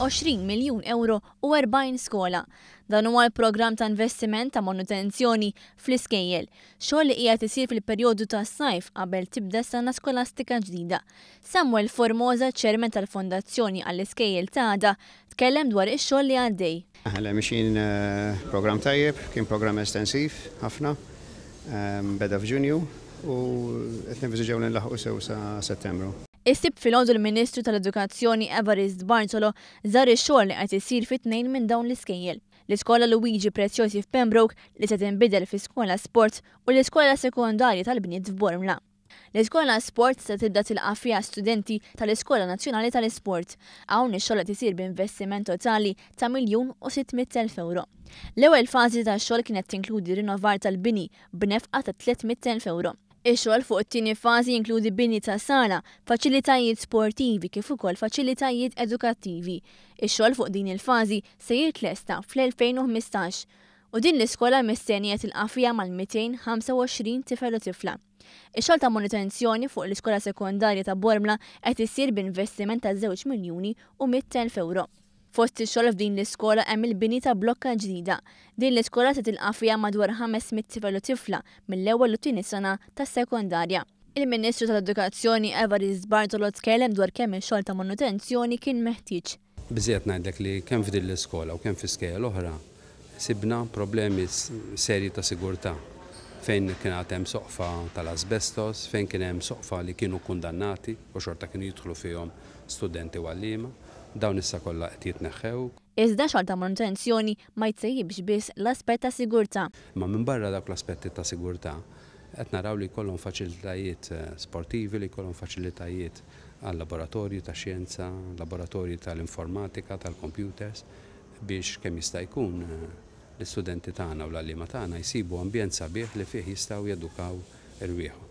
20 miljun ewro u 40 skola. Dan huwa l-programm ta' investiment ta' manutenzjoni fl-iskejjel, xogħol li qiegħed isir fil-perjodu tas-sajf qabel tibda s-sena skolastika ġdida. Samuel Formosa, Chairman tal-Fondazzjoni għall-Iskejjel ta' Għada, tkellem dwar ix-xogħol li għaddej. Le mixjin programm tajjeb, kien programm estensiv ħafna, beda f'Ġunju u qed nivviżiġaw li nlaħħqu sew sa Settembru. Is-Sibt filgħodu l-Ministru tal-Edukazzjoni Evarist Bartolo żar ix-xogħol li qed isir fi tnejn minn dawn l-iskejjel, l-Iskola Luigi Preziosi f'Pembroke li se tinbidel fi skola sport u l-Iskola Sekondarja tal-Bniet f'Bormla. L-Iskola Sport se tibda tilqa' fiha studenti tal-Iskola Nazzjonali tal-Isport. Hawn ix-xogħol qed isir b'investiment totali ta' 1,600,000 ewro. L-ewwel fażi tax-xogħol kienet tinkludi rinnovar tal-bini b'nefqa ta' 300,000 ewro. Ix-xogħol fuq it-tieni fażi jinkludi bini ta' sala, faċilitajiet sportivi kif ukoll faċilitajiet edukattivi. Ix-xogħol fuq din il-fażi se jitlesta fl-2015 u din l-iskola mistennija tilqa' fiha mal-225 tifel u tifla. Ix-xogħol ta' manutenzjoni fuq l-iskola sekondarja ta' Bormla qed isir b'investiment ta' żewġ miljuni u 100,000 ewro. Fost ix-xogħol f'din l-iskola hemm il-bini ta' blokka ġdida. Din l-iskola se tilqa' fiha madwar 500 tifel u tifla mill-ewwel u t-tieni sena tas-sekondarja. Il-Ministru tal-Edukazzjoni Evarist Bartolo tkellem dwar kemm ix-xogħol ta' manutenzjoni kien meħtieġ. Biżżejjed ngħidlek li kemm f'din l-iskola u kemm fi skejjel oħra sibna problemi serji ta' sigurtà fejn kien għad hemm soqfa tal-asbestos, fejn kien hemm soqfa li kienu kkundannati u xorta kienu jidħlu fihom studenti u għalliema. Dawn issa kollha qed jitneħħew. Iżda xogħol ta' manutenzjoni ma jtejjibx biss l-aspett ta' sigurtà. Imma minbarra dawk l-aspetti ta' sigurtà, qed naraw li jkollhom faċilitajiet sportivi, li jkollhom faċilitajiet għal laboratorji ta' xjenza, laboratorji tal-informatika, tal-computers, biex kemm jista' jkun l-istudenti tagħna u l-għalliema tagħna jsibu ambjent sabiħ li fih jistgħu jedukaw irwieħhom.